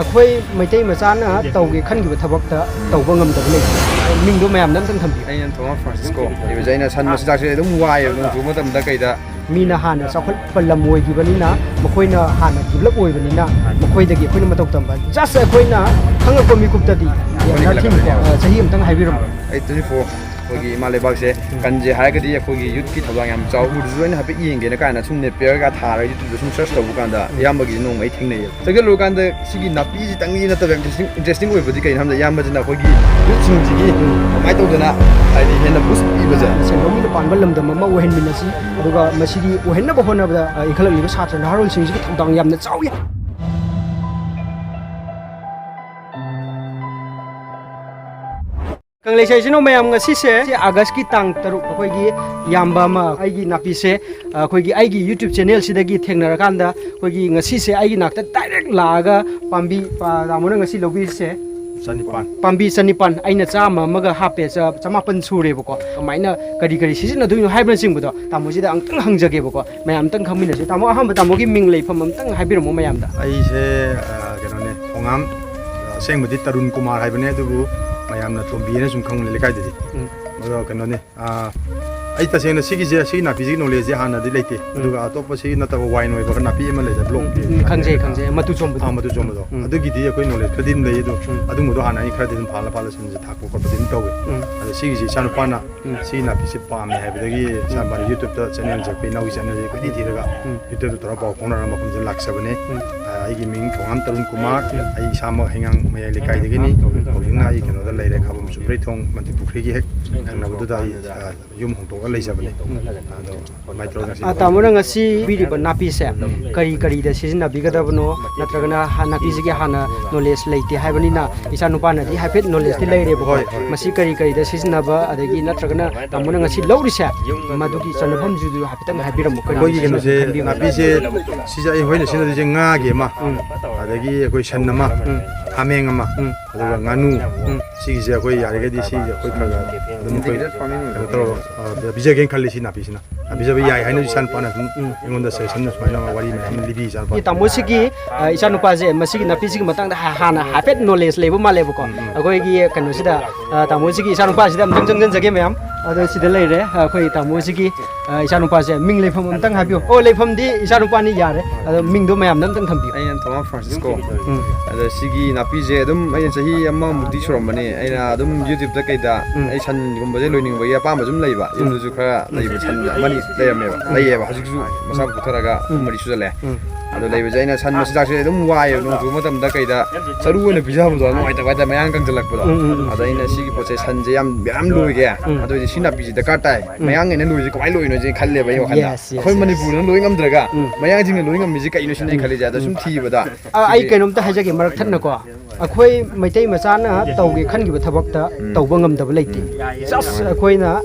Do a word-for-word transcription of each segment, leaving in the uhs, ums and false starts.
ꯑꯩꯈꯣꯏ ꯃꯩꯇꯩ ꯃꯆꯥꯅ ꯇꯧꯒꯦ ꯈꯟꯈꯤꯕ ꯊꯕꯛꯇ ꯇꯧꯕ ꯉꯝꯗꯕ ꯂꯩꯇꯦ꯫ ꯃꯤꯡꯗꯣ ꯃꯌꯥꯝꯅ ꯑꯝꯇꯪ ꯊꯝꯕꯤꯌꯨ꯫ ꯑꯩꯅ ꯊꯣꯃꯥ ꯐ꯭ꯔꯥꯟꯁꯤꯁꯀꯣ꯫ ꯏꯕꯁꯦ ꯑꯩꯅ ꯁꯟ ꯃꯆꯤꯟꯖꯥꯛꯁꯦ ꯑꯗꯨꯝ ꯋꯥꯏꯑꯦꯕ ꯅꯣꯡ ꯆꯨꯕ ꯃꯇꯝꯗ ꯀꯩꯗ꯫ ꯃꯤꯅ ꯍꯥꯟꯅ ꯆꯥꯎꯈꯠꯄ ꯂꯝ ꯑꯣꯏꯈꯤꯕꯅꯤꯅ, ꯃꯈꯣꯏꯅ ꯍꯥꯟꯅ ꯗꯤꯕꯂꯞ ꯑꯣꯏꯕꯅꯤꯅ, ꯃꯈꯣꯏꯗꯒꯤ ꯑꯩꯈꯣꯏꯅ ꯃꯇꯧ ꯇꯝꯕ꯫ Just ꯑꯩꯈꯣꯏꯅ ꯈꯪꯉꯛꯄ ꯃꯤꯀꯨꯞꯇꯗꯤ, ꯅꯊꯤꯡ, ꯑ, ꯆꯍꯤ ꯑꯃꯇꯪ ꯍꯥꯏꯕꯤꯔꯝꯃꯣ꯫ ꯑꯩ twenty four, ꯑꯩꯈꯣꯏꯒꯤ ꯏꯃꯥ ꯂꯩꯕꯥꯛꯁꯦ ꯀꯟꯁꯦ ꯍꯥꯏꯔꯒꯗꯤ ꯑꯩꯈꯣꯏꯒꯤ youth ꯀꯤ ꯊꯧꯗꯥꯡ ꯌꯥꯝ ꯆꯥꯎ꯫ ꯎꯔꯁꯨ ꯑꯩꯅ ꯍꯥꯏꯐꯦꯠ ꯌꯦꯡꯒꯦꯅ ꯀꯥꯏꯅ ꯁꯨꯝ Napier ꯒ ꯊꯥꯔꯒ YouTube ꯇ ꯁꯨꯝ search ꯇꯧꯕ ꯀꯥꯟꯗ ꯑꯌꯥꯝꯕꯒꯤꯁꯦ ꯅꯣꯡꯃ ꯑꯩ ꯊꯦꯡꯅꯩꯌꯦꯕ꯫ ꯆꯪꯁꯤꯜꯂꯨꯔꯀꯥꯟꯗ ꯁꯤꯒꯤ ꯅꯥꯄꯤꯁꯤꯇꯪꯒꯤ ꯅꯠꯇꯕ ꯌꯥꯝ interesting, interesting ꯑꯣꯏꯕꯗꯤ ꯀꯩꯅꯣ ꯍꯥꯏꯕꯗ, ꯏꯌꯥꯝꯕꯁꯤꯅ ꯑꯩꯈꯣꯏꯒꯤ youth ꯁꯤꯡꯁꯤꯒꯤ ꯀꯃꯥꯏꯅ ꯇꯧꯗꯅ ꯍꯥꯏꯗꯤ ꯍꯦꯟꯅ boost ꯄꯤꯕꯁꯦ꯫ ꯁꯦꯟꯗꯣꯡꯒꯤꯅ ꯄꯥꯟꯕ ꯂꯝꯗꯝ ꯑꯃ ꯑꯣꯏꯍꯟꯃꯤꯟꯅꯁꯤ, ꯑꯗꯨꯒ ꯃꯁꯤꯒꯤ ꯑꯣꯏꯍꯟꯅꯕ ꯍꯣꯠꯅꯕꯗ, ꯑ, ꯏꯟꯈꯠꯂꯛꯂꯤꯕ ꯁꯥꯇ꯭ꯔ ꯅꯍꯥꯔꯣꯜꯁꯤꯡꯁꯤꯒꯤ ꯊꯧꯗꯥꯡ ꯌꯥꯝꯅ ꯆꯥꯎꯏ꯫ ꯀꯪꯂꯩꯁꯥꯏ ꯏꯆꯤꯟ ꯏꯅꯥꯎ ꯃꯌꯥꯝ, ꯉꯁꯤꯁꯦ August ꯀꯤ ꯇꯥꯡ ꯇꯔꯨꯛ, ꯑꯩꯈꯣꯏꯒꯤ ꯏꯌꯥꯝꯕ ꯑꯃ ꯑꯩꯒꯤ ꯅꯥꯄꯤꯁꯦ, ꯑꯩꯈꯣꯏꯒꯤ ꯑꯩꯒꯤ YouTube channel ꯁꯤꯗꯒꯤ ꯊꯦꯡꯅꯔꯀꯥꯟꯗ, ꯑꯩꯈꯣꯏꯒꯤ ꯉꯁꯤꯁꯦ ꯑꯩꯒꯤ ꯅꯥꯛꯇ direct ꯂꯥꯛꯑꯒ ꯄꯥꯝꯕꯤ, ꯄꯥ-, ꯇꯥꯃꯣꯅ ꯉꯁꯤ ꯂꯧꯕꯤꯔꯤꯁꯦ ꯆꯅꯤꯄꯥꯟ꯫ ꯄꯥꯝꯕꯤ ꯆꯅꯤꯄꯥꯟ, ꯑꯩꯅ ꯆꯥꯝꯃ ꯑꯃꯒ ꯍꯥꯞꯄꯦ, ꯆ-, ꯆꯃꯥꯄꯟ ꯁꯨꯔꯦꯕꯀꯣ꯫ ꯀꯃꯥꯏꯅ, ꯀꯔꯤ ꯀꯔꯤ ꯁꯤꯖꯤꯟꯅꯗꯣꯏꯅꯣ ꯍꯥꯏꯕꯅꯆꯤꯡꯕꯗꯣ ꯇꯥꯃꯣꯁꯤꯗ ꯑꯃꯨꯛꯇꯪ ꯍꯪꯖꯒꯦꯕꯀꯣ, ꯃꯌꯥꯝ ꯑꯝꯇꯪ ꯈꯪꯃꯤꯟꯅꯁꯤ꯫ ꯇꯥꯃꯣ, ꯑꯍꯥꯟꯕ ꯇꯥꯃꯣꯒꯤ ꯃꯤꯡ ꯂꯩꯐꯝ ꯑꯝꯇꯪ ꯍꯥꯏꯕꯤꯔꯝꯃꯣ ꯃꯌꯥꯝꯗ꯫ ꯑꯩꯁꯦ, ꯑ, ꯀꯩꯅꯣꯅꯦ, ꯊꯣꯉꯥꯝ, ꯑꯁꯦꯡꯕꯗꯤ ꯇꯔꯨꯟ ꯀꯨꯃꯥꯔ ꯍꯥꯏꯕꯅꯦ, ꯑꯗꯨꯕꯨ ꯃꯌꯥꯝꯅ ꯇꯣꯝꯕꯤꯅ ꯁꯨꯝ ꯈꯪꯕꯅꯦ ꯂꯩꯀꯥꯏꯗꯗꯤ꯫ ꯎꯝ꯫ ꯑꯗꯣ ꯀꯩꯅꯣꯅꯦ, ꯑ, ꯑꯩ ꯇꯁꯦꯡꯅ ꯁꯤꯒꯤꯁꯦ, ꯁꯤꯒꯤ ꯅꯥꯄꯤꯁꯤꯒꯤ knowledge ꯁꯦ ꯍꯥꯟꯅꯗꯤ ꯂꯩꯇꯦ꯫ ꯎꯝ꯫ ꯑꯗꯨꯒ ꯑꯇꯣꯞꯄ ꯁꯤꯒꯤ ꯅꯠꯇꯕ ꯋꯥꯏꯟ ꯑꯣꯏꯕ ꯅꯥꯄꯤ ꯑꯃ ꯂꯩꯗꯅ, block ꯎꯝ, ꯎꯝ, ꯈꯪꯖꯩ, ꯈꯪꯖꯩ꯫ ꯃꯇꯨ ꯆꯣꯝꯕꯗꯣ꯫ ꯑꯥ, ꯃꯇꯨ ꯆꯣꯝꯕꯗꯣ꯫ ꯎꯝ꯫ ꯑꯗꯨꯒꯤꯗꯤ ꯑꯩꯈꯣꯏ knowledge ꯈꯔꯗꯤ ꯑꯗꯨꯝ ꯂꯩ, ꯑꯗꯣ ꯎꯝ꯫ ꯑꯗꯨꯝꯕꯗꯣ ꯍꯥꯟꯅ ꯑꯩ ꯈꯔꯗꯤ ꯑꯗꯨꯝ ꯐꯥꯜꯂ ꯐꯥꯜꯂ ꯁꯤꯡꯁꯦ ꯊꯥꯛꯄ ꯈꯣꯠꯄꯗꯤ ꯑꯗꯨꯝ ꯇꯧꯋꯦ꯫ ꯎꯝ꯫ ꯑꯗꯣ ꯁꯤꯒꯤꯁꯦ ꯏꯆꯥꯅꯨꯄꯥꯅ ꯎꯝ꯫ ꯁꯤꯒꯤ ꯅꯥꯄꯤꯁꯦ ꯄꯥꯝꯃꯦ ꯍꯥꯏꯕꯗꯒꯤ ꯎꯝ꯫ ꯏꯆꯥꯅꯨꯄꯥꯅ YouTube ꯇ channel ꯁꯦ, ꯑꯩꯈꯣꯏ ꯏꯅꯥꯎꯒꯤ channel ꯁꯦ ꯀꯣꯏꯊꯤ ꯊꯤꯔꯒ ꯎꯝ꯫ YouTube ꯇ ꯇꯧꯔꯒ ꯄꯥꯎ ꯐꯥꯎꯅꯔꯒ ꯃꯐꯝꯁꯤꯗ ꯂꯥꯛꯆꯕꯅꯦ꯫ ꯎꯝ꯫ ꯑ, ꯑꯩꯒꯤ ꯃꯤꯡ ꯊꯣꯉꯥꯝ ꯇꯔꯨꯟ ꯀꯨꯃꯥꯔ, ꯎꯝ꯫ ꯑꯩ ꯏꯁꯥꯃꯛ ꯍꯩꯉꯥꯡ ꯃꯌꯥꯏ ꯂꯩꯀꯥꯏꯗꯒꯤꯅꯤ꯫ ꯎꯝ꯫ ꯍꯧꯖꯤꯛꯅ ꯑꯩ ꯀꯩꯅꯣꯗ ꯂꯩꯔꯦ, ꯈꯥꯕꯝ ꯆꯨꯝꯕ꯭ꯔꯩꯊꯣꯡ ꯃꯟꯇ꯭ꯔꯤ ꯄꯨꯈ꯭ꯔꯤꯒꯤ ꯍꯦꯛ ꯊꯪꯅꯕꯗꯨꯗ ꯑꯩ, ꯑ, ꯌꯨꯝ ꯍꯣꯡꯗꯣꯛꯑꯒ ꯂꯩꯖꯕꯅꯦ꯫ ꯑꯗꯣ ꯑꯗꯨꯃꯥꯏꯅ ꯇꯧꯔꯒ ꯉꯁꯤ ꯑ, ꯇꯥꯃꯣꯅ ꯉꯁꯤ ꯄꯤꯔꯤꯕ ꯅꯥꯄꯤꯁꯦ ꯀꯔꯤ ꯀꯔꯤꯗ ꯁꯤꯖꯤꯟꯅꯕꯤꯒꯗꯕꯅꯣ, ꯅꯠꯇ꯭ꯔꯒꯅ ꯍꯥ-, ꯅꯥꯄꯤꯁꯤꯒꯤ ꯍꯥꯟꯅ knowledge ꯂꯩꯇꯦ ꯍꯥꯏꯕꯅꯤꯅ, ꯏꯆꯥ ꯅꯨꯄꯥꯅꯗꯤ ꯍꯥꯏꯐꯦꯠ knowledge ꯇꯤ ꯂꯩꯔꯦꯕꯀꯣ꯫ ꯍꯣꯏ, ꯍꯣꯏ꯫ ꯃꯁꯤ ꯀꯔꯤ ꯀꯔꯤꯗ ꯁꯤꯖꯤꯟꯅꯕ, ꯑꯗꯒꯤ ꯅꯠꯇ꯭ꯔꯒꯅ ꯇꯥꯃꯣꯅ ꯉꯁꯤ ꯂꯧꯔꯤꯁꯦ, ꯃꯗꯨꯒꯤ ꯆꯟꯅꯐꯝꯁꯤꯁꯨ ꯍꯥꯏꯐꯦꯠꯇꯪ ꯍꯥꯏꯕꯤꯔꯝꯃꯨ, ꯀꯔꯤ ꯑꯩꯈꯣꯏꯒꯤ ꯀꯩꯅꯣꯁꯦ, ꯈꯟꯕꯤꯔꯝꯃꯣ? ꯅꯥꯄꯤꯁꯦ, ꯁꯤꯁꯦ ꯑꯩ ꯍꯣꯏꯅ ꯁꯤꯖꯤꯟꯅꯗꯣꯏꯁꯦ ꯉꯥꯒꯤ ꯑꯃ, ꯎꯝ꯫ ꯑꯗꯒꯤ ꯑꯩꯈꯣꯏ ꯁꯟ ꯑꯃ, ꯎꯝ꯫ ꯍꯥꯃꯦꯡ ꯑꯃ, ꯎꯝ꯫ ꯑꯗꯨꯒ ꯉꯥꯅꯨ, ꯎꯝ꯫ ꯁꯤꯒꯤꯁꯦ ꯑꯩꯈꯣꯏ ꯌꯥꯔꯤꯈꯩꯗꯤ ꯁꯤꯁꯦ ꯑꯩꯈꯣꯏ ꯈꯔ ꯈꯔ ꯑꯗꯨꯝ ꯑꯩꯈꯣꯏ ꯀꯩꯅꯣ ꯇꯧꯔꯒ, ꯑ, ꯄꯤꯖꯒꯦꯅ ꯈꯜꯂꯤ ꯁꯤ ꯅꯥꯄꯤꯁꯤꯅ꯫ ꯊꯝꯕꯤꯖꯕ ꯌꯥꯏ ꯍꯥꯏꯅ ꯏꯆꯥ ꯅꯨꯄꯥꯅ ꯁꯨꯝ ꯑꯩꯉꯣꯟꯗ ꯁꯖꯦꯁꯟ ꯁꯨꯃꯥꯏꯅ ꯋꯥꯔꯤ ꯃꯌꯥꯝ ꯂꯤꯕꯤ ꯏꯆꯥ ꯅꯨꯄꯥ꯫ ꯇꯥꯃꯣꯁꯤꯒꯤ, ꯑ, ꯏꯆꯥ ꯅꯨꯄꯥꯁꯦ ꯃꯁꯤꯒꯤ ꯅꯥꯄꯤꯁꯤꯒꯤ ꯃꯇꯥꯡꯗ ꯍꯥ-, ꯍꯥꯟꯅ ꯍꯥꯏꯐꯦꯠ ꯅꯣꯂꯦꯖ ꯂꯩꯕ ꯃꯥꯜꯂꯦꯕꯀꯣ꯫ ꯎꯝ, ꯎꯝ꯫ ꯑꯩꯈꯣꯏꯒꯤ ꯀꯩꯅꯣꯁꯤꯗ, ꯑ, ꯇꯥꯃꯣꯁꯤꯒꯤ ꯏꯆꯥ ꯅꯨꯄꯥꯁꯤꯗ ꯑꯝꯇꯪ ꯆꯪꯁꯤꯟꯖꯒꯦ ꯃꯌꯥꯝ꯫ ꯑꯗꯣ ꯁꯤꯗ ꯂꯩꯔꯦ ꯑꯩꯈꯣꯏ ꯇꯥꯃꯣꯁꯤꯒꯤ, ꯑ, ꯏꯆꯥ ꯅꯨꯄꯥꯁꯦ꯫ ꯃꯤꯡ ꯂꯩꯐꯝ ꯑꯝꯇꯪ ꯍꯥꯏꯕꯤꯌꯨ꯫ ꯑꯣ, ꯂꯩꯐꯝꯗꯤ ꯏꯆꯥ ꯅꯨꯄꯥꯅꯤ, ꯌꯥꯔꯦ꯫ ꯑꯗꯣ ꯃꯤꯡꯗꯣ ꯃꯌꯥꯝꯗ ꯑꯝꯇꯪ ꯊꯝꯕꯤꯌꯨ꯫ ꯑꯩꯅ ꯊꯣꯃꯥ ꯐ꯭ꯔꯥꯟꯁꯤꯁꯀꯣ꯫ ꯎꯝ꯫ ꯑꯗꯣ ꯁꯤꯒꯤ ꯅꯥꯄꯤꯁꯦ ꯑꯗꯨꯝ ꯑꯩꯅ ꯆꯍꯤ ꯑꯃꯃꯨꯛꯇꯤ ꯁꯨꯔꯝꯕꯅꯤ꯫ ꯑꯩꯅ ꯑꯗꯨꯝ YouTube-ꯇ ꯀꯩꯗ ꯎꯝ꯫ ꯑꯩ ꯁꯟꯒꯨꯝꯕꯁꯦ ꯂꯣꯏꯅꯤꯡꯕꯒꯤ ꯑꯄꯥꯝꯕ ꯁꯨꯝ ꯂꯩꯕ꯫ ꯎꯝ꯫ ꯌꯨꯝꯗꯁꯨ ꯈꯔ ꯂꯩꯕ ꯁꯟ ꯑꯃꯅꯤ ꯂꯩꯔꯝꯃꯦꯕ꯫ ꯎꯝ꯫ ꯂꯩꯌꯦꯕ꯫ ꯍꯧꯖꯤꯛꯁꯨ ꯃꯁꯥ ꯄꯨꯊꯔꯒ ꯎꯝ꯫ ꯑꯍꯨꯝ ꯃꯔꯤ ꯁꯨꯖꯜꯂꯦ꯫ ꯎꯝ꯫ ꯑꯗꯣ ꯂꯩꯕꯁꯦ ꯑꯩꯅ ꯁꯟ ꯃꯆꯤꯟꯖꯥꯛꯁꯦ ꯑꯗꯨꯝ ꯋꯥꯏꯌꯦꯕ꯫ ꯅꯣꯡ ꯆꯨꯕ ꯃꯇꯝꯗ ꯀꯩꯗ ꯆꯔꯨ ꯑꯣꯏꯅ ꯄꯤꯖꯕꯗꯣ ꯅꯨꯡꯉꯥꯏꯇꯕ ꯍꯥꯏꯇꯥꯔꯦ, ꯃꯌꯥꯡ ꯀꯪꯁꯤꯜꯂꯛꯄꯗꯣ꯫ ꯎꯝ, ꯎꯝ, ꯎꯝ꯫ ꯑꯗ ꯑꯩꯅ ꯁꯤꯒꯤ ꯄꯣꯠꯁꯦ ꯁꯟꯁꯦ ꯌꯥꯝ, ꯌꯥꯝ ꯂꯣꯏꯒꯦ꯫ ꯎꯝ꯫ ꯑꯗꯨ ꯑꯣꯏꯗꯤ ꯁꯤ ꯅꯥꯄꯤꯁꯦ ꯗꯔꯀꯥꯔ ꯇꯥꯏ꯫ ꯎꯝ꯫ ꯃꯌꯥꯡꯈꯩꯅ ꯂꯣꯏꯁꯦ ꯀꯃꯥꯏꯅ ꯂꯣꯏꯅꯣ ꯁꯤ ꯈꯜꯂꯦꯕ ꯑꯩ ꯋꯥꯈꯜꯗ꯫ Yes, yes, ꯑꯩꯈꯣꯏ yes꯫ ꯃꯅꯤꯄꯨꯔꯗ ꯂꯣꯏ ꯉꯝꯗ꯭ꯔꯒ ꯎꯝ꯫ ꯃꯌꯥꯡꯁꯤꯡꯅ ꯂꯣꯏ ꯉꯝꯃꯤꯁꯦ ꯀꯩꯅꯣ ꯁꯤꯅ ꯑꯩ ꯎꯝ꯫ ꯈꯜꯂꯤꯁꯦ꯫ ꯑꯗ ꯁꯨꯝ ꯎꯝ꯫ ꯊꯤꯕꯗ ꯑ, ꯑꯩ ꯁꯤꯒꯤ ꯀꯩꯅꯣꯝꯇ ꯍꯥꯏꯖꯒꯦ ꯃꯔꯛ ꯊꯠꯅꯀꯣ꯫ ꯑꯩꯈꯣꯏ ꯃꯩꯇꯩ ꯃꯆꯥꯅ ꯇꯧꯒꯦ ꯈꯟꯈꯤꯕ ꯊꯕꯛꯇ ꯎꯝ꯫ ꯇꯧꯕ ꯉꯝꯗꯕ ꯂꯩꯇꯦ꯫ ꯎꯝ꯫ Just ꯑꯩꯈꯣꯏꯅ,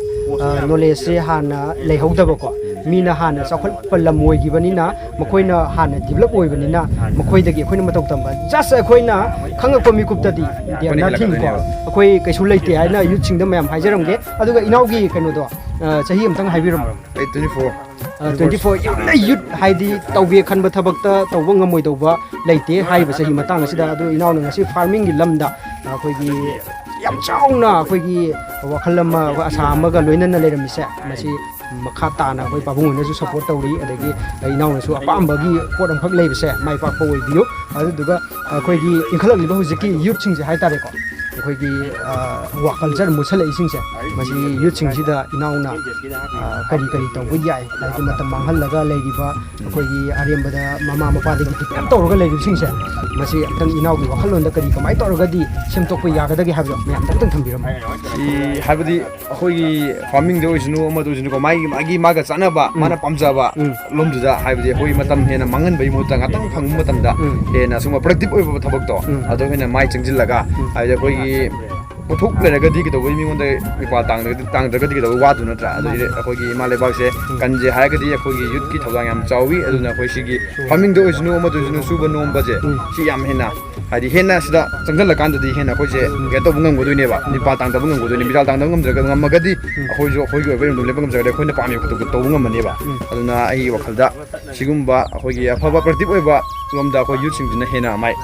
ꯑ, ꯅꯣꯂꯦꯖꯁꯦ ꯍꯥꯟꯅ ꯂꯩꯍꯧꯗꯕꯀꯣ꯫ ꯃꯤꯅ ꯍꯥꯟꯅ ꯆꯥꯎꯈꯠꯄ ꯂꯝ ꯑꯣꯏꯈꯤꯕꯅꯤꯅ, ꯃꯈꯣꯏꯅ ꯍꯥꯟꯅ develop ꯑꯣꯏꯕꯅꯤꯅ, ꯃꯈꯣꯏꯗꯒꯤ ꯑꯩꯈꯣꯏꯅ ꯃꯇꯧ ꯇꯝꯕ꯫ Just ꯑꯩꯈꯣꯏꯅ ꯈꯪꯉꯛꯄ ꯃꯤꯀꯨꯞꯇꯗꯤ they are ꯑꯩꯈꯣꯏꯅ nothing ꯀꯣ꯫ ꯍꯦꯜꯂꯛꯀꯗꯣꯏꯅꯦꯕ꯫ ꯑꯩꯈꯣꯏ ꯀꯩꯁꯨ ꯂꯩꯇꯦ ꯍꯥꯏꯅ youth-ꯁꯤꯡꯗ ꯃꯌꯥꯝ ꯍꯥꯏꯖꯔꯝꯒꯦ꯫ ꯑꯗꯨꯒ ꯏꯅꯥꯎꯒꯤ ꯀꯩꯅꯣꯗꯣ, ꯑ, ꯆꯍꯤ ꯑꯝꯇꯪ ꯍꯥꯏꯕꯤꯔꯝꯃꯣ꯫ ꯑꯩ twenty four꯫ ꯑ, twenty four ꯌꯥꯝꯅ youth ꯍꯥꯏꯗꯤ ꯇꯧꯒꯦ ꯈꯟꯕ ꯊꯕꯛꯇ ꯇꯧꯕ ꯉꯝꯃꯣꯏꯗꯧꯕ ꯂꯩꯇꯦ ꯍꯥꯏꯔꯤꯕ ꯆꯍꯤ ꯃꯇꯥꯡ ꯑꯁꯤꯗ꯫ ꯑꯗꯨ ꯏꯅꯥꯎꯅ ꯉꯁꯤ farming-ꯒꯤ ꯂꯝꯗ ꯑꯩꯈꯣꯏꯒꯤ ꯌꯥꯝ ꯆꯥꯎꯅ ꯑꯩꯈꯣꯏꯒꯤ ꯋꯥꯈꯜ ꯑꯃ, ꯑꯩꯈꯣꯏ ꯑꯁꯥ ꯑꯃꯒ ꯂꯣꯏꯅꯅ ꯂꯩꯔꯝꯃꯤꯁꯦ, ꯃꯁꯤ ꯃꯈꯥ ꯇꯥꯅ ꯑꯩꯈꯣꯏ ꯄꯥꯕꯨꯡ ꯍꯣꯏꯅꯁꯨ support ꯇꯧꯔꯤ, ꯑꯗꯒꯤ ꯏꯅꯥꯎꯅꯁꯨ ꯑꯄꯥꯝꯕꯒꯤ ꯄꯣꯠ ꯑꯃꯈꯛ ꯂꯩꯕꯁꯦ ꯃꯥꯏ ꯄꯥꯛꯄ ꯑꯣꯏꯕꯤꯌꯨ꯫ ꯑꯗꯨꯗꯨꯒ ꯑꯩꯈꯣꯏꯒꯤ ꯏꯟꯈꯠꯂꯛꯂꯤꯕ ꯍꯧꯖꯤꯛꯀꯤ youth-ꯁꯤꯡꯁꯦ ꯍꯥꯏꯇꯥꯔꯦꯀꯣ, ꯑꯩꯈꯣꯏꯒꯤ, ꯑ, aquaculture ꯃꯨꯠꯁꯜꯂꯛꯏꯁꯤꯡꯁꯦ, ꯃꯁꯤ youth-ꯁꯤꯡꯁꯤꯗ ꯏꯅꯥꯎꯅ, ꯑ, ꯀꯔꯤ ꯀꯔꯤ ꯇꯧꯕ ꯌꯥꯏ, ꯍꯥꯏꯗꯤ ꯃꯇꯝ ꯃꯥꯡꯍꯜꯂꯒ ꯂꯩꯔꯤꯕ ꯑꯩꯈꯣꯏꯒꯤ ꯑꯔꯦꯝꯕꯗ ꯃꯃꯥ ꯃꯄꯥꯗꯒꯤ depend ꯇꯧꯔꯒ ꯂꯩꯔꯤꯕꯁꯤꯡꯁꯦ, ꯃꯁꯤ ꯑꯝꯇꯪ ꯏꯅꯥꯎꯒꯤ ꯋꯥꯈꯜꯂꯣꯟꯗ ꯀꯔꯤ ꯀꯃꯥꯏꯅ ꯇꯧꯔꯒꯗꯤ ꯁꯦꯝꯗꯣꯛꯄ ꯌꯥꯒꯗꯒꯦ ꯍꯥꯏꯕꯗꯣ ꯃꯌꯥꯝꯗ ꯑꯝꯇꯪ ꯊꯝꯕꯤꯔꯝꯃꯣ꯫ ꯁꯤ ꯍꯥꯏꯕꯗꯤ ꯑꯩꯈꯣꯏꯒꯤ farming-ꯗ ꯑꯣꯏꯁꯅꯨ, ꯑꯃꯗ ꯑꯣꯏꯁꯅꯨꯀꯣ, ꯃꯥꯒꯤ, ꯃꯥꯒꯤ, ꯃꯥꯒ ꯆꯥꯟꯅꯕ, ꯎꯝ꯫ ꯃꯥꯅ ꯄꯥꯝꯖꯕ ꯎꯝ꯫ ꯂꯣꯝꯗꯨꯗ, ꯍꯥꯏꯕꯗꯤ ꯑꯩꯈꯣꯏ ꯃꯇꯝ ꯍꯦꯟꯅ ꯃꯥꯡꯍꯟꯕꯒꯤ ꯃꯍꯨꯠꯇ ꯉꯥꯛꯇꯪ ꯐꯪꯕ ꯃꯇꯝꯗ ꯎꯝ꯫ ꯍꯦꯟꯅ ꯑꯁꯨꯝꯕ productive ꯑꯣꯏꯕ ꯊꯕꯛꯇꯣ, ꯎꯝ꯫ ꯑꯗꯨ ꯍꯦꯟꯅ ꯃꯥꯏ ꯆꯪꯁꯤꯜꯂꯒ, ꯎꯝ꯫ ꯍꯥꯏꯕꯗꯤ ꯑꯩꯈꯣꯏꯒꯤ ꯄꯣꯠꯊꯣꯛ ꯂꯩꯔꯒꯗꯤ ꯀꯩꯗꯧꯕꯩ ꯃꯤꯉꯣꯟꯗ ꯀ꯭ꯔꯤꯄꯥ ꯇꯥꯡꯗ꯭ꯔꯒꯗꯤ, ꯇꯥꯡꯗ꯭ꯔꯒꯗꯤ ꯀꯩꯗꯧꯕꯩ ꯋꯥꯗꯣꯏ ꯅꯠꯇ꯭ꯔꯥ? ꯑꯗꯨꯗꯤ ꯃꯥꯅꯦ꯫ ꯑꯩꯈꯣꯏꯒꯤ ꯏꯃꯥ ꯂꯩꯕꯥꯛꯁꯦ ꯎꯝ꯫ ꯀꯟꯁꯦ ꯍꯥꯏꯔꯒꯗꯤ ꯑꯩꯈꯣꯏꯒꯤ youth-ꯀꯤ ꯊꯧꯗꯥꯡ ꯌꯥꯝ ꯆꯥꯎꯋꯤ꯫ ꯑꯗꯨꯅ ꯑꯩꯈꯣꯏ ꯁꯤꯒꯤ farming-ꯗ ꯑꯣꯏꯁꯅꯨ, ꯑꯃꯗ ꯑꯣꯏꯁꯅꯨ, ꯁꯨꯕ ꯅꯣꯝꯕꯁꯦ ꯎꯝ꯫ ꯁꯤ ꯌꯥꯝ ꯍꯦꯟꯅ ꯍꯥꯏꯗꯤ ꯍꯦꯟꯅ ꯁꯤꯗ ꯆꯪꯁꯤꯜꯂꯀꯥꯟꯗꯗꯤ ꯍꯦꯟꯅ ꯑꯩꯈꯣꯏꯁꯦ ꯀꯩꯅꯣ ꯇꯧꯕ ꯉꯝꯒꯗꯣꯏꯅꯦꯕ, ꯅꯤꯄꯥ ꯇꯥꯡꯗꯕ ꯉꯝꯒꯗꯣꯏꯅꯤ, ꯃꯤꯖꯥꯜ ꯇꯥꯡꯗꯕ ꯉꯝꯗ꯭ꯔꯒ, ꯉꯝꯃꯒꯗꯤ ꯑꯩꯈꯣꯏꯁꯨ ꯑꯩꯈꯣꯏꯒꯤ ꯑꯣꯏꯕ ꯏꯔꯝꯗꯝ ꯂꯦꯞꯄ ꯉꯝꯖꯔꯒꯗꯤ ꯑꯩꯈꯣꯏꯅ ꯄꯥꯝꯃꯤꯕ ꯄꯣꯠꯇꯨ ꯇꯧꯕ ꯉꯝꯃꯅꯦꯕ꯫ ꯑꯗꯨꯅ ꯑꯩꯒꯤ ꯋꯥꯈꯜꯗ ꯁꯤꯒꯨꯝꯕ ꯑꯩꯈꯣꯏꯒꯤ ꯑꯐꯕ ꯄ꯭ꯔꯗꯛꯇꯤꯞ ꯑꯣꯏꯕ ꯂꯣꯝꯗ ꯑꯩꯈꯣꯏ ꯌꯨꯠꯁꯤꯡꯁꯤꯅ ꯍꯦꯟꯅ ꯃꯥꯏ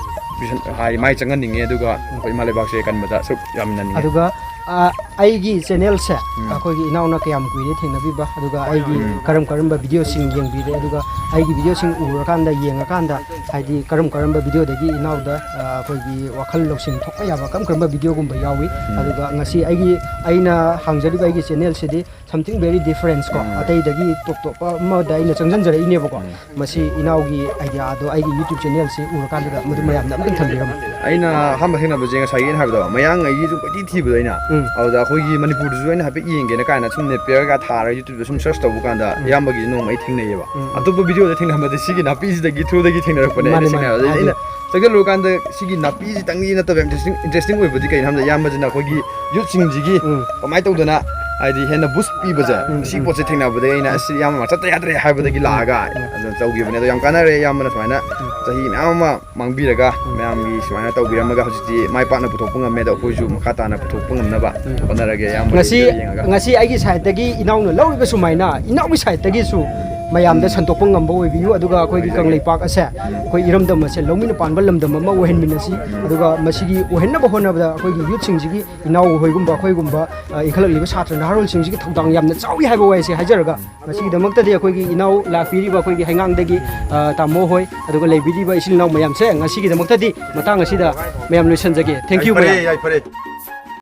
ꯄꯤꯁꯟ-, ꯍꯥꯏ-, ꯃꯥꯏ ꯆꯪꯍꯟꯅꯤꯡꯉꯦ, ꯑꯗꯨꯒ ꯑꯩꯈꯣꯏ ꯏꯃꯥ ꯂꯩꯕꯥꯛꯁꯦ ꯀꯟꯕꯗ ꯁꯔꯨꯛ ꯌꯥꯃꯤꯟꯅꯅꯤꯡꯉꯦ꯫ ꯑꯗꯨꯒ, ꯑ, ꯑꯩꯒꯤ ꯆꯦꯅꯦꯜꯁꯦ ꯑꯩꯈꯣꯏꯒꯤ ꯏꯅꯥꯎꯅ ꯀꯌꯥꯝ ꯀꯨꯏꯔꯦ ꯊꯦꯡꯅꯕꯤꯕ, ꯑꯗꯨꯒ ꯑꯩꯒꯤ ꯀꯔꯝ ꯀꯔꯝꯕ ꯚꯤꯗꯤꯑꯣꯁꯤꯡ ꯌꯦꯡꯕꯤꯔꯦ, ꯑꯗꯨꯒ ꯑꯩꯒꯤ ꯚꯤꯗꯤꯑꯣꯁꯤꯡ ꯎꯔꯀꯥꯟꯗ, ꯌꯦꯡꯉꯀꯥꯟꯗ, ꯍꯥꯏꯗꯤ ꯀꯔꯝ ꯀꯔꯝꯕ ꯚꯤꯗꯤꯑꯣꯗꯒꯤ ꯏꯅꯥꯎꯗ, ꯑ, ꯑꯩꯈꯣꯏꯒꯤ ꯋꯥꯈꯜ ꯂꯧꯁꯤꯡ ꯊꯣꯛꯄ ꯌꯥꯕ ꯀꯔꯝ ꯀꯔꯝꯕ ꯚꯤꯗꯤꯑꯣꯒꯨꯝꯕ ꯌꯥꯎꯏ? ꯑꯗꯨꯒ ꯉꯁꯤ ꯑꯩꯒꯤ, ꯑꯩꯅ ꯍꯥꯡꯖꯔꯤꯕ ꯑꯩꯒꯤ ꯆꯦꯅꯦꯜꯁꯤꯗꯤ something very different ꯀꯣ, ꯑꯇꯩꯗꯒꯤ ꯇꯣꯞ ꯇꯣꯞꯄ ꯑꯃꯗ ꯑꯩꯅ ꯆꯪꯁꯤꯟꯖꯔꯛꯏꯅꯦꯕꯀꯣ꯫ ꯃꯁꯤ ꯏꯅꯥꯎꯒꯤ ꯑꯥꯏꯗꯤꯌꯥꯗꯣ ꯑꯩꯒꯤ YouTube ꯆꯦꯅꯦꯜꯁꯤ ꯎꯔꯀꯥꯟꯗꯨꯗ ꯃꯗꯨ ꯃꯌꯥꯝꯗ ꯑꯝꯇꯪ ꯊꯝꯕꯤꯔꯝꯃꯨ꯫ ꯑꯩꯅ ꯑꯍꯥꯟꯕ ꯊꯦꯡꯅꯕꯁꯦ ꯉꯁꯥꯏꯒꯤ ꯑꯩꯅ ꯍꯥꯏꯕꯗꯣ, ꯃꯌꯥꯡꯉꯩꯒꯤ ꯁꯨꯝ ꯀꯣꯏꯊꯤ ꯊꯤꯕꯗꯣ ꯑꯩꯅ, ꯎꯝ꯫ ꯑꯗꯨꯗ ꯑꯩꯈꯣꯏꯒꯤ ꯃꯅꯤꯄꯨꯔꯗꯁꯨ ꯑꯩꯅ ꯍꯥꯏꯐꯦꯠ ꯌꯦꯡꯒꯦꯅ ꯀꯥꯏꯅ ꯁꯨꯝ ꯅꯦꯠ ꯄꯦꯌꯔꯒ ꯊꯥꯔꯒ YouTubeꯇ ꯁꯨꯝ search ꯇꯧꯕ ꯀꯥꯟꯗ ꯎꯝ꯫ ꯏꯌꯥꯝꯕꯒꯤꯁꯦ ꯅꯣꯡꯃ ꯑꯩ ꯊꯦꯡꯅꯩꯌꯦꯕ꯫ ꯎꯝ꯫ ꯑꯇꯣꯞꯄ ꯚꯤꯗꯤꯑꯣꯗ ꯊꯦꯡꯅꯕꯗ ꯁꯤꯒꯤ ꯅꯥꯄꯤꯁꯤꯗꯒꯤ throughꯗꯒꯤ ꯊꯦꯡꯅꯔꯛꯄꯅꯦ ꯑꯩꯅ ꯃꯥꯅꯦ, ꯃꯥꯅꯦ꯫ ꯊꯦꯡꯅꯕꯗ꯫ ꯍꯥꯏꯗꯤ ꯑꯩꯅ ꯆꯪꯁꯤꯜꯂꯨꯔꯀꯥꯟꯗ ꯁꯤꯒꯤ ꯅꯥꯄꯤꯁꯤꯇꯪꯒꯤ ꯅꯠꯇꯕ ꯌꯥꯝ interesting, interesting ꯑꯣꯏꯕꯗꯤ ꯀꯩꯅꯣ ꯍꯥꯏꯕꯗ, ꯏꯌꯥꯝꯕꯁꯤꯅ ꯑꯩꯈꯣꯏꯒꯤ ꯌꯨꯠꯁꯤꯡꯁꯤꯒꯤ ꯎꯝ꯫ ꯀꯃꯥꯏꯅ ꯇꯧꯗꯅ ꯍꯥꯏꯗꯤ ꯍꯦꯟꯅ boost ꯄꯤꯕꯁꯦ, ꯎꯝ, ꯁꯤ ꯎꯝ꯫ ꯄꯣꯠꯁꯦ ꯊꯦꯡꯅꯕꯗꯒꯤ ꯑꯩꯅ, "ꯑꯁ, ꯏꯌꯥꯝꯕ ꯆꯠꯇ ꯌꯥꯗ꯭ꯔꯦ" ꯍꯥꯏꯕꯗꯒꯤ ꯎꯝ꯫ ꯂꯥꯛꯑꯒ ꯎꯝ꯫ ꯑꯗꯨꯝ ꯇꯧꯈꯤꯕꯅꯦ꯫ ꯑꯗꯣ ꯌꯥꯝ ꯀꯥꯟꯅꯔꯦ, ꯏꯌꯥꯝꯕꯅ ꯁꯨꯃꯥꯏꯅ ꯎꯝ꯫ ꯆꯍꯤ ꯃꯌꯥꯝ ꯑꯃ ꯃꯥꯡꯕꯤꯔꯒ ꯎꯝ꯫ ꯃꯌꯥꯝꯒꯤ ꯁꯨꯃꯥꯏꯅ ꯇꯧꯕꯤꯔꯝꯃꯒ ꯍꯧꯖꯤꯛꯇꯤ ꯃꯥꯏ ꯄꯥꯛꯅ ꯄꯨꯊꯣꯛꯄ ꯉꯝꯃꯦ꯫ ꯑꯗꯣ ꯑꯩꯈꯣꯏꯁꯨ ꯃꯈꯥ ꯇꯥꯅ ꯄꯨꯊꯣꯛꯄ ꯉꯝꯅꯕ ꯎꯝ꯫ ꯍꯣꯠꯅꯔꯒꯦ, ꯏꯌꯥꯝꯕꯒꯤ ꯉꯁꯤ, video ꯌꯦꯡꯉꯒ꯫ ꯉꯁꯤ ꯑꯩꯒꯤ sideꯇꯒꯤ ꯏꯅꯥꯎꯅ ꯂꯧꯔꯤꯕ ꯁꯨꯃꯥꯏꯅ ꯏꯅꯥꯎꯒꯤ sideꯇꯒꯤꯁꯨ ꯃꯌꯥꯝꯗ ꯎꯝ꯫ ꯁꯟꯗꯣꯛꯄ ꯉꯝꯕ ꯑꯣꯏꯕꯤꯌꯨ꯫ ꯑꯗꯨꯒ ꯑꯩꯈꯣꯏꯒꯤ ꯍꯥꯏꯖꯒꯦ꯫ ꯀꯪꯂꯩꯄꯥꯛ ꯑꯁꯦ ꯑꯩꯈꯣꯏ ꯏꯔꯝꯗꯝ ꯑꯁꯦ ꯂꯧꯃꯤꯅ ꯄꯥꯟꯕ ꯂꯝꯗꯝ ꯑꯃ ꯑꯣꯏꯍꯟꯃꯤꯟꯅꯁꯤ꯫ ꯑꯗꯨꯒ ꯃꯁꯤꯒꯤ ꯑꯣꯏꯍꯟꯅꯕ ꯍꯣꯠꯅꯕꯗ ꯑꯩꯈꯣꯏꯒꯤ ꯌꯨꯠꯁꯤꯡꯁꯤꯒꯤ, ꯏꯅꯥꯎ ꯍꯣꯏꯒꯨꯝꯕ, ꯑꯩꯈꯣꯏꯒꯨꯝꯕ, ꯑ, ꯏꯟꯈꯠꯂꯛꯂꯤꯕ ꯁꯥꯇ꯭ꯔ ꯅꯍꯥꯔꯣꯜꯁꯤꯡꯁꯤꯒꯤ ꯊꯧꯗꯥꯡ ꯌꯥꯝꯅ ꯆꯥꯎꯏ ꯍꯥꯏꯕ ꯋꯥꯍꯩꯁꯦ ꯍꯥꯏꯖꯔꯒ, ꯃꯁꯤꯒꯤꯗꯃꯛꯇꯗꯤ ꯑꯩꯈꯣꯏꯒꯤ ꯏꯅꯥꯎ ꯂꯥꯛꯄꯤꯔꯤꯕ ꯑꯩꯈꯣꯏꯒꯤ ꯍꯩꯉꯥꯡꯗꯒꯤ, ꯑ, ꯇꯥꯃꯣ ꯍꯣꯏ, ꯑꯗꯨꯒ ꯂꯩꯕꯤꯔꯤꯕ ꯏꯆꯤꯜ ꯏꯅꯥꯎ ꯃꯌꯥꯝꯁꯦ, ꯉꯁꯤꯒꯤꯗꯃꯛꯇꯗꯤ ꯃꯇꯥꯡ ꯑꯁꯤꯗ ꯃꯌꯥꯝ ꯂꯣꯏꯁꯤꯟꯖꯒꯦ꯫ Thank you, ꯌꯥꯏꯐꯔꯦ, ꯃꯌꯥꯝ꯫ ꯌꯥꯏꯐꯔꯦ꯫